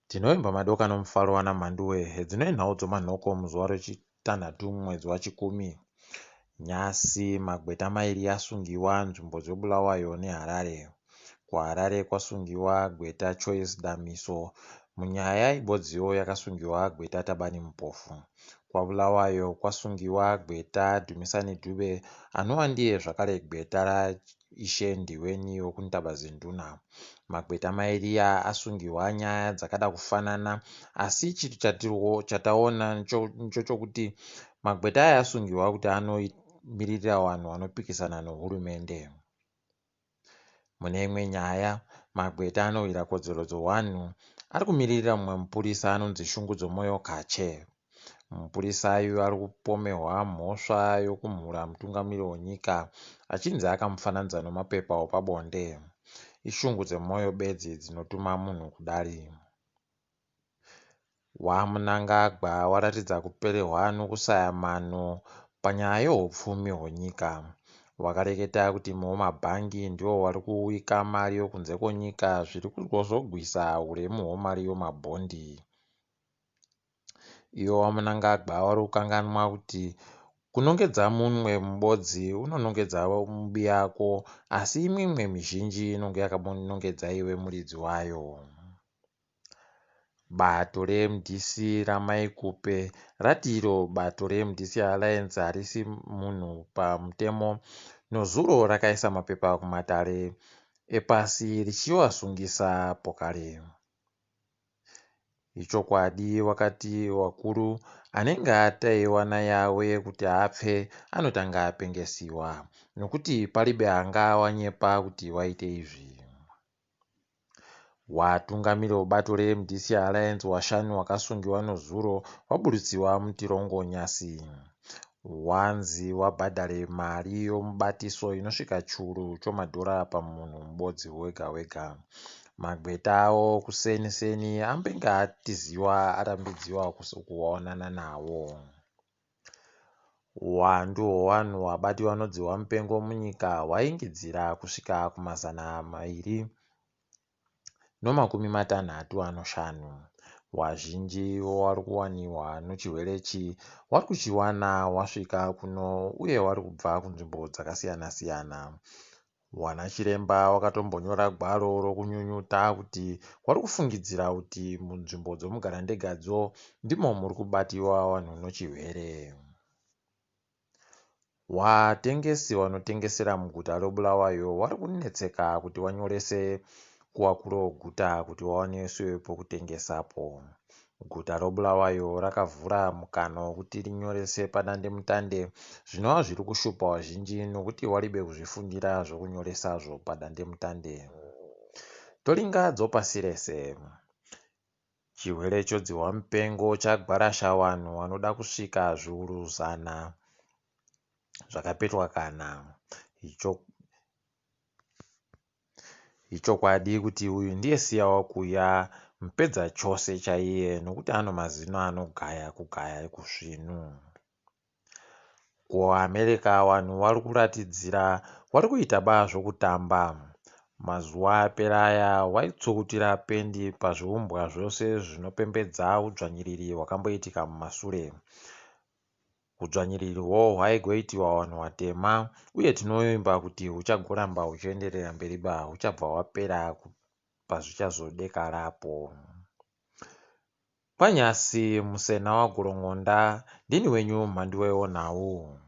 Tinovimba madoka nomufaro wana Mhanduwe. Hedzinoi nhau dzomanhoko muzuva rechitanhatu mumwedzi waChikumi. Nhasi magweta mairi asungiwa nzvimbo dzeBulawayo neHarare. KuHarare kwasungiwa gweta Choice Damiso munyaya ibodziwo yakasungiwa gweta Tabani Mpofu. KwaBulawayo kwasungiwa gweta Dumisani Dube anova ndiye zvakare gweta raIshe Ndiweni wekuNtabazinduna. Magweta mairi aya asungiwa nyaya dzakada kufanana asi chinhu chataona ndechokuti magweta aya asungiwa kuti anomiririra vanhu vanopikisana nehurumende. Mune imwe nyaya, magweta anorwira kodzero dzevanhu ari kumiririra mumwe mupurisa anonzi Shungudzo Kache. Mupurisa uyu ari kupomerwa mhosva yokumhura mutungamiri wenyika achinzi akamufananidza nemapepa epabonde. Ishungu dzemwoyo bedzi dzinotuma munhu kudari. WaMnangagwa waratidza kupererwa nokusaya mano panyaya yeupfumi hwenyika. Wakareketa kuti vemabhangi ndivo vari kuwika mari yekunze kwenyika zviri kuzogwisa uremu hwemari yemabhondi. Ivo VaMnangagwa vari kukanganwa kuti kunongedza munwe mubodzi unonongedza mubiyako asi minwe mizhinji inonge yakanongedza iwe muridzi wayo. Bato reMDC raMai Khupe rati iro bato reMDC Alliance harisi munhu pamutemo. Nezuro rakaisa mapepa kumatare epasi richivasungisa pokare. Ichokwadi wakati wakuru anenge ateiwa nayawe kuti apfe anotanga apengesiwa nokuti paribe anga wanyepa kuti waite izvi. Watungamiri webato reMDC Alliance washanu wakasungiwa nezuro waburutsiwa mutirongo nhasi. Wanzi wabhadhare mari yomubatiso inosvika churu chomadhora pamunhu mubodzi wega wega. Magweta avo kuseni seni ambenge atiziwa arambidziwa kuonana nawo. Huwandu hwevanhu vabatiwa nedzihwa mupengo munyika hwaingidzira kusvika kumazana mairi nomakumi matanhatu anoshanu. Wazhinji wari kuwaniwa nechirwere ichi wari kuchiwana wasvika kuno uye wari kubva kunzvimbo dzakasiyana siyana. Wanachiremba wakatombonyora gwaro rokunyunyuta kuti wari kufungidzira kuti munzvimbo dzomugarandegadzo ndimo muri kubatiwa vanhu nechirwere. Watengesi wanotengesera muguta reBulawayo wari kunetseka kuti wanyorese kuvakuru veguta kuti vaoneswe pokutengesapo. Guta reBulawayo rakavhura mukana wekuti rinyorese padandemutande zvinova zviri kushupa vazhinji nokuti waribe kuzvifundira zvokunyoresazvo padandemutande. Toringa dzopasi rese. Chirwere chodzihwa mupengo chagwarasha vanhu vanoda kusvika zviuru zana zvakapetwa kana. Ichokwadi kuti uyu ndiye siya wakuya mupedza chose chaiye nokuti ano mazino anogaya kugaya kusvinu. KuAmerica vanhu vari kuratidzira vari kuita ba zvokutamba. Mazuva apera aya waitsukutira pendi pazviumbwa zvose zvinopembedza udzvanyiriri hwakamboitika mumasure. Hudzvanyiririhwo hwaigoitiwa vanhu vatema uye tinovimba kuti huchagoramba huchienderera mberi ba huchabva hwapera pazvichazodekarapo. Kwanyasi musena wagorongonda ndini wenyu mhanduwe wenhau.